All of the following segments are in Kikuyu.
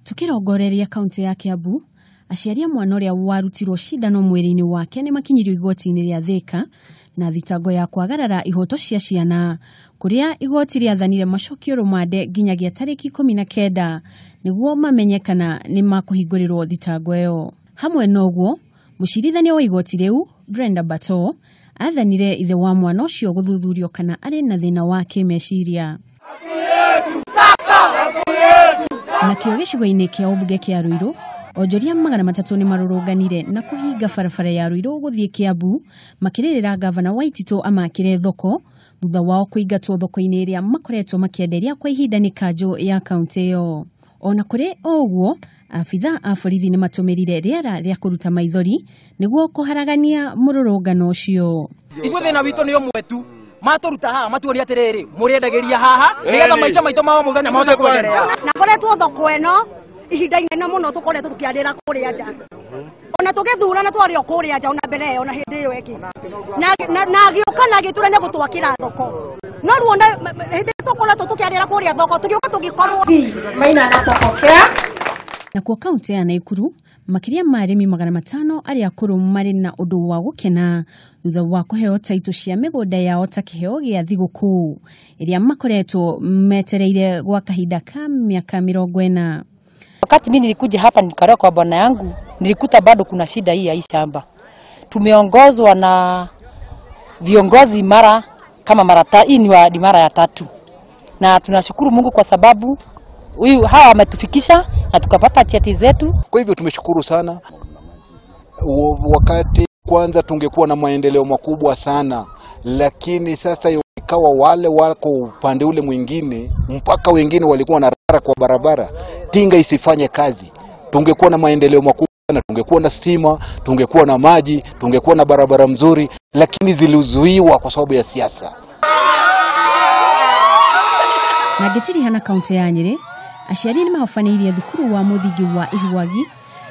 Tukirongoreria kaunti ya Kiambu, aciari a mwana ũrĩa warutirwo cindano mwĩrĩ-inĩ wake nĩ makinyirio igoti-inĩ rĩa Thika na thitango ya kwagarara ihoto cia ciana, kũrĩa igoti rĩathanire macokio rũmande nginyagia tarĩki 19 nĩguo mamenye kana nĩ makũhingũrĩrwo thitango ĩyo. Hamwe na ũguo, mũcirithania wa igoti rĩu Brenda Bato athanire ithe wa mwana ũcio gũthuthurio kana arĩ na thĩna wa kĩmeciria. Nakĩo gĩcigo-inĩ kĩa ũmbunge kĩa Ruiru, onjoria 300 nĩ marũrũnganire na kũhinga barabara ya Ruiru gũthiĩ Kiambu makĩrĩrĩra gavana Waititũ amakĩre thoko thutha wao kũingatwo thoko-inĩ ĩrĩa makoretwo makĩenderia kwa ihinda nĩ kanjũ ya kaunti ĩyo. Ona kũrĩ o ũguo, abitha a borithi nĩ matũmĩrire rĩera rĩa kũruta maithori nĩguo kũharagania mũrũrũngano ũcio. Ithuĩ thĩna witũ nĩ ũmwe tu, matũruta haha matuonia atĩrĩrĩ, mũrĩendagĩria haha nĩgetha maica maitũ ma o mũthenya mahote kwenderea. Na koretwo thoko ĩno ihinda inene mũno tũkoretwo tũkĩarĩra kũrĩa nja, ona tũgĩthurana twarĩ o kũrĩa nja, ona mbere ĩyo na hĩndĩ ĩyo ĩngĩ, na agĩũka na agĩtura nĩ gũtwakĩra thoko, no ruona hĩndĩ tũkoretwo tũkĩarĩra kũrĩa thoko tũgĩũka tũgĩkorwo Maina anapokea. Nakuo kaunti ya Nakuru, makĩria ma arĩmi 500 arĩa akũrũ marĩ na ũndũ wa gũkena thutha wa kũheo taitũ cia mĩgũnda yao ta kĩheo gĩa thigũkũ ĩrĩa makoretwo metereire gwa kahinda ka mĩaka 40. Wakati mimi nilikuja hapa nikaolewa kwa bwana yangu, nilikuta bado kuna shida hii ya hii shamba. Tumeongozwa na viongozi mara kama mara hii ni mara ya tatu. Na tunashukuru Mungu kwa sababu huyu hawa wametufikisha na tukapata cheti zetu. Kwa hivyo tumeshukuru sana. Wakati kwanza tungekuwa na maendeleo makubwa sana, lakini sasa ikawa wale wako upande ule mwingine, mpaka wengine walikuwa na rara kwa barabara, tinga isifanye kazi. Tungekuwa na maendeleo makubwa sana, tungekuwa na stima, tungekuwa na maji, tungekuwa na barabara mzuri, lakini zilizuiwa kwa sababu ya siasa. Na ngĩtirihana kaunti ya Nyĩrĩ, aciari nĩ mahobanĩirie thukuru wa mũthingi wa Ihuagi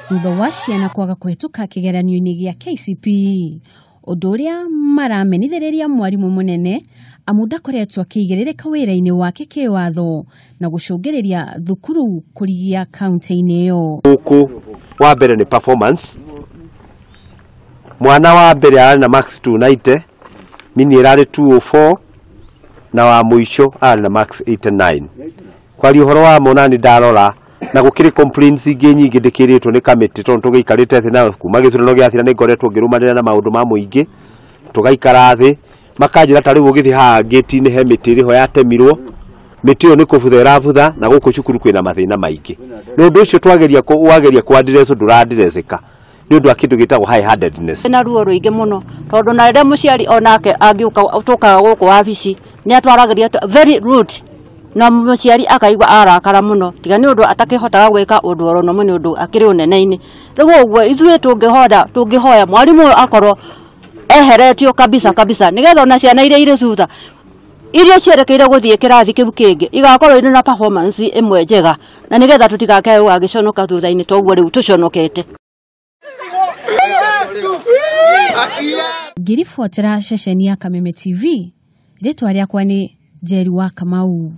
thutha wa ciana kwaga kũhetũka kĩgeranio-inĩ gĩa KCPE, ũndũ ũrĩa maramenithĩrĩria mwarimũ mũnene amu ndakoretwo akĩigĩrĩrĩka wĩra-inĩ wake kĩwatho na gũcũngĩrĩria thukuru kũrigia kaunti-inĩ ĩyo. Gũkũ wa mbere nĩ performance, mwana wa mbere arĩ na max 290, mini ĩrarĩ 204, na wa mũico arĩ na max 89. Kwaria ũhoro wa mona nĩ ndarora na gũkĩrĩ complaints ingĩ nyingĩ ndĩkĩrĩtwo nĩ kamĩtĩ tondũ tũgĩikarĩte thĩ na kuma gĩthurano gĩathira nĩ ngoretwo ngĩrũmanĩrĩra na maũndũ ma mũingĩ, tũgaikara thĩ makanjĩra ta rĩu ũgĩthiĩ haha ngĩti-inĩ he mĩtĩ ĩrĩ ho yatemirwo, mĩtĩ ĩyo nĩ kũbutha ĩrabutha na gũkũ cukuru kwĩna mathĩna maingĩ. Nĩ ũndũ ũcio twageria wageria kũ-address ndũra-addressĩka nĩ ũndũ wa kĩndũ gĩtagwo high handedness. Na ruo rũingĩ mũno tondũ na rĩrĩa mũciari onake angĩũka tũkaga gũkũ wabici nĩ atwaragĩria very rude, na mũciari akaigua arakara mũno tiga nĩ ũndũ atakĩhotaga gwĩka ũndũ oro na ũmwe nĩ ũndũ akĩrĩ ũnene-inĩ. Rĩu ũguo ithuĩ tũngĩhoya mwarimũ ũyũ akorwo eheretio kabisa kabisa nĩgetha ona ciana iria irĩ thutha iria cierekeire gũthiĩ kĩrathi kĩu kĩngĩ igakorwo irĩ na performance ĩmwe njega, na nĩgetha tũtigakae gũgagĩconoka thutha-inĩ toguo rĩu tũconokete. Ngĩribotera ceceni ya Kameme TV, rĩtwa rĩakwa nĩ Njeri wa Kamau.